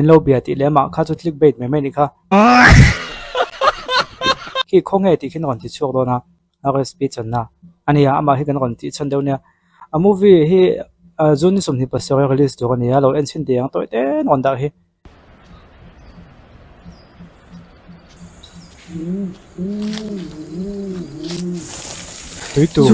Min lo bia tih lem ah kha chu click bait mai mai nih kha. Khi khawnge tih khi na rawn ti chhuak dawn a, RSP channa a nia, amah hi kan rawn tih chhan deuh nia. A movie hi June ni 27 release tur a ni a, lo en chhin teh ang tawih te an rawn dah hi. Tui tur.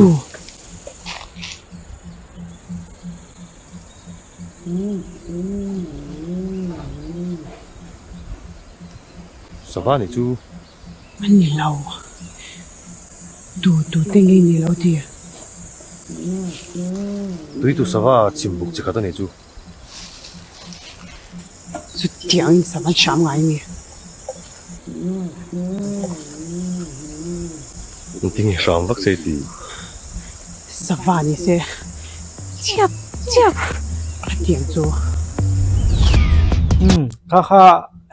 Sava ni chu. A ni lo. Tu tu te nge ni lo ti. Tui tu sava chim buk chi khat a ni chu. Chutiang in sava hram ngai mi. Engtin nge hram vak se ti? Sava ni se chiap chiap a tiang chu. Umm kha kha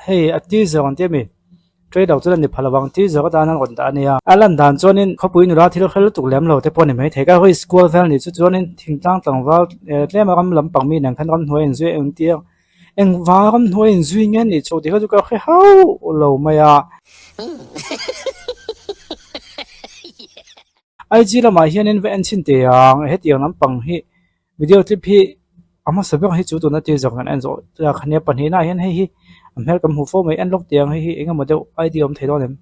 hei a teaser ang tia mi trailer chu la ni phal avang teaser atan an rawn dah a nia. A lan dan chuanin khawpui nula thil hrel lutuk lem lo te pawh a ni maithei ka hawi school vel nih chu chuanin thingtlang tlangval tlema ram lampang mi nen khan ramhnuai an zui a engtir Engvang ramhnuai in zui nge nih chho tih kha chu ka hre hauh lo mai a. IG lamah hianin va en chhin teh ang, hetiang lampang hi video clip hi a hmasa ber hi chu tuna tir zawk kan en zawh ta kha nia pahnihna ah hian hei hi a hmel kan hmuh fo mai en lawk teh ang hei hi eng emaw deuh idea awm thei dawn em.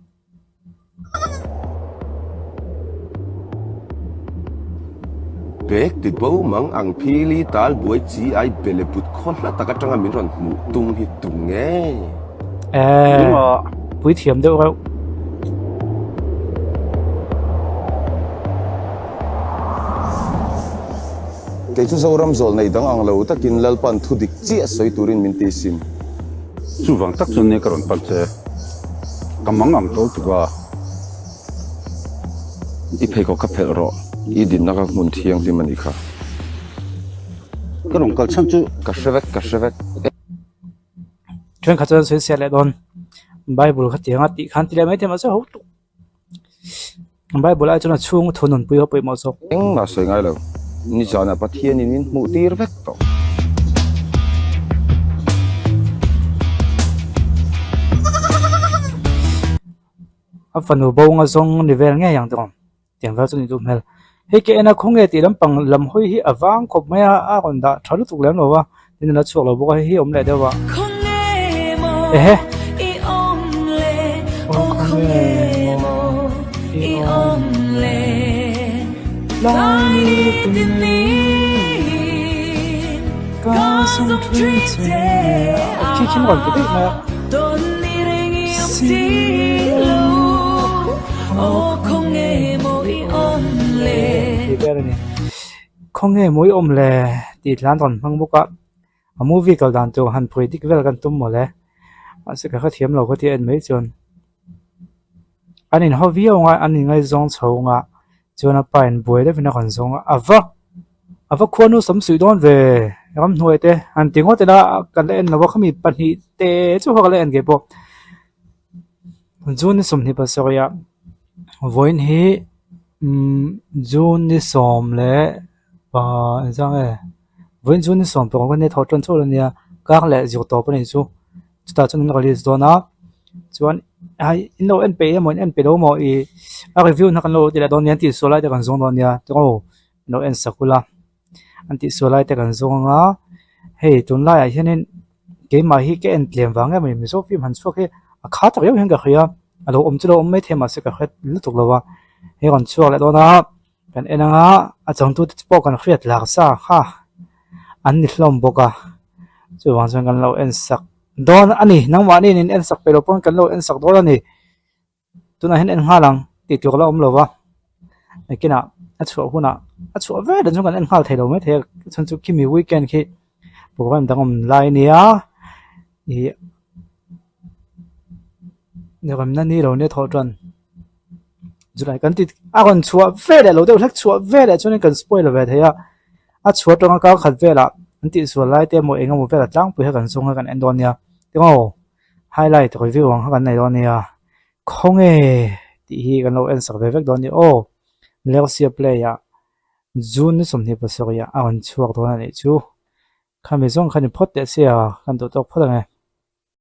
Bag ti bo mang ang phili tal buai chi ai bele but khaw hla tak atanga min rawn hmuh tum hi tum nge. Eeh pui thiam deuh reuh. Kei chu Zoram zawl nei dang ang lo takin Lalpan thu dik chiah sawi turin min ti sin. Chuvang tak chuan nia ka rawn pan che. Ka mang ang tawh tuk a. I pheikhawk kha phelh rawh. I dinna kha hmun thianghlim a nih kha. Ka rawn kal chhan chu. Ka hre vek, ka hre vek. Thenkhat chuan sawi siah leh dawn. Bible kha tiang a tih khan ti leh mai thei mahse ho tuk. Bible ai chuan a chhung thu nunpui a pawimawh zawk. Engmah sawi ngai lo. Nizanah Pathianin min hmuh tir vek tawh. A fanu bo nga zawng ni vel ngei ang tawng. Tiang vel chu ni duh hmel. Hei ke ena khaw nge tih lampang lam hawi hi a vang khawp mai a, a rawn dah tha lutuk lem lo a, tin a la chhuak lo bawk a, hei hi a awm leh deuh a. Ehe. Aw khaw nge maw i awm le Lai ni tin ni ka zawng thui che a khi khin rawn ti daih mai a. Si lo Tih vel a ni. Khawnge maw i awm le tih tlan rawn hmang bawk a, a movie kal dan tur han predict vel kan tum mawle. Mahse ka hrethiam lo kha tih a en mai chuan an inhaw viau ang a, an inngaizawng chho ang a, chuan a pa in buai deuhin a rawn zawng a, a va a va khuanu sam suih dawn ve ramhnuai te han ti ngawt ila ka la en lo a khami pahnih te chu kha ka la en ve bawk. June ni 27 ah vawiin hi umm June ni sawm leh pa engzah nge vawiin June ni sawm pakhat ania thawh tan chauh a nia kar leh zir tawp a nih chu chutah chuan an release dawn a chuan hei in lo en peih emaw in en peih lo maw ih a review na kan lo ti leh dawn nia an tihsual lai te kan zawng dawn nia aw in lo en sak ula an tihsual lai te kan zawng anga hei tunlaiah hianin. Keimah hi ka en tlem vang em a ni Mizo film han chhuak hi a kha tak riau hian ka hria a lo awm chu lo awm maithei mahse ka hre lutuk lo a hei rawn chhuak leh dawn a kan en anga a changtute te pawh kan hriat lar sa kha an ni hlawm bawk a chuvang chuan kan lo en sak dawn a ni nangmahni in en sak peih loh pawn kan lo en sak dawn a ni. Tunah hian en nghal ang tih tur la awm lo va, nakinah a chhuah hunah a chhuah vel dan chu kan en nghal thei lo maithei a chhan chu khimi weekend khi program dang awm lai a nia ih remna ni lo nia thawh tan chulai kan ti a rawn chhuah veleh lo deuh hlek chhuah veleh chuanin kan spoil ve thei a a chhuah atanga kar khat velah an tihsual lai te emaw eng emaw velah tlangpui kha kan zawng a kan en dawn nia tingaw. Highlight review ang kha kan nei dawn nia khawnge tih hi kan lo en sak ve vek dawn nia aw Lersia play ah June ni 27 ah a rawn chhuak dawn a nih chu khami zawng kha ni phawt teh sia kan duh tawk phawt ang e.